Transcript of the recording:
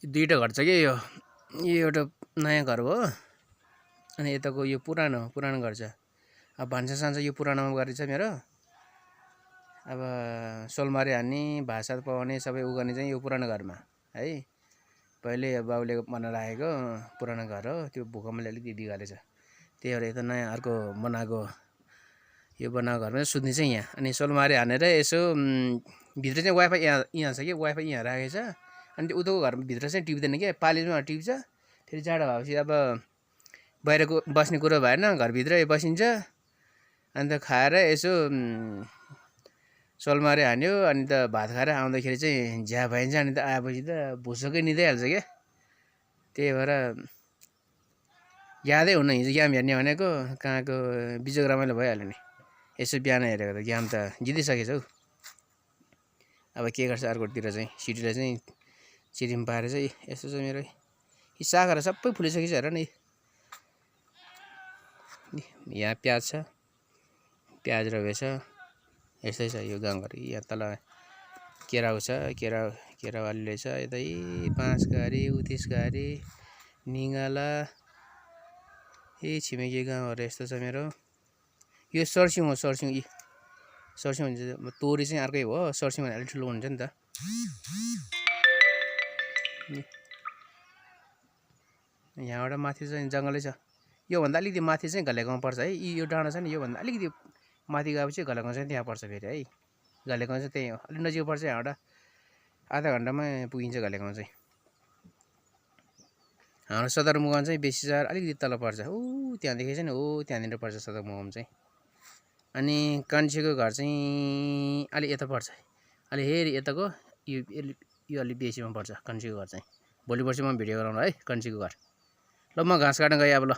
दुईटा घर छ कि यो एउटा नयाँ घर हो अनि यताको यो पुरानो घर छ। अब भान्सा सान्छ यो पुरानोमा गरेछ मेरो। अब सोलमारे हान्ने भातसात पकाउने सबै उ गर्ने चाहिँ यो पुरानो घरमा है। पहिले बाउले बनाएर राखेको पुरानो घर हो, त्यो भूकम्पले अलिकति बिगारेछ। त्यही भएर यता नयाँ अर्को बनाएको यो बनाएको घरमा सुत्ने चाहिँ यहाँ। अनि सोलमारे हानेर यसो भित्र चाहिँ वाइफाई यहाँ छ कि वाइफाई यहाँ राखेको छ। अनि त्यो उताको घरमा भित्र चाहिँ टिप्दैन क्या, पालिमा टिप्छ। फेरि जाडो भएपछि अब बाहिरको बस्ने कुरो भएन, घरभित्रै बसिन्छ। अन्त खाएर यसो सोलमारे हान्यो अनि त भात खाएर आउँदाखेरि चाहिँ झ्या भइन्छ। अनि त आएपछि त भुसुकै निदै हाल्छ क्या। त्यही भएर यादै हुन्न हिजो गेम हेर्ने भनेको, कहाँको बिजोग रमाइलो भइहाल्यो नि। यसो बिहान हेरेको त गेम त जितिसकेछ हौ। अब के गर्छ अर्कोतिर चाहिँ सिटीलाई चाहिँ चिरिम पारेर चाहिँ यस्तो छ मेरो यी सागहरू सबै फुलिसकेछ हेर न। यहाँ प्याज छ, प्याज रोपेछ। यस्तै छ यो गाउँघर। यहाँ तल केराउ छ, केराउ अलिअलि छ। यतै बाँसघारी, उत्तिसघारी, निगाला, छिमेकी गाउँहरू यस्तो छ मेरो। यो सर्स्यौँ हो, सर्स्यौँ। यी सर्स्यौँ भन्छ, तोरी चाहिँ अर्कै हो। सर्स्यौँ भने अलिक ठुलो हुन्छ नि त। यहाँबाट माथि चाहिँ जङ्गलै छ। योभन्दा अलिकति माथि चाहिँ घले गाउँ पर्छ है। यो डाँडा छ नि, योभन्दा अलिकति माथि गएपछि घले गाउँ चाहिँ त्यहाँ पर्छ फेरि है। घले गाउँ चाहिँ त्यही हो, अलिक नजिक पर्छ। यहाँबाट आधा घन्टामा पुगिन्छ घले गाउँ चाहिँ। हाम्रो सदरमुकाम चाहिँ बेसी चार अलिकति तल पर्छ। ऊ त्यहाँदेखि चाहिँ हो त्यहाँनिर पर्छ सदरमुकाम चाहिँ। अनि कान्छीको घर चाहिँ अलि यता पर्छ, अलि हेरी यताको यो अलि बेसीमा पर्छ कान्छीको घर चाहिँ। भोलि पर्सि म भिडियो गराउनु है कान्छीको घर। ल म घाँस काट्न गएँ अब ल।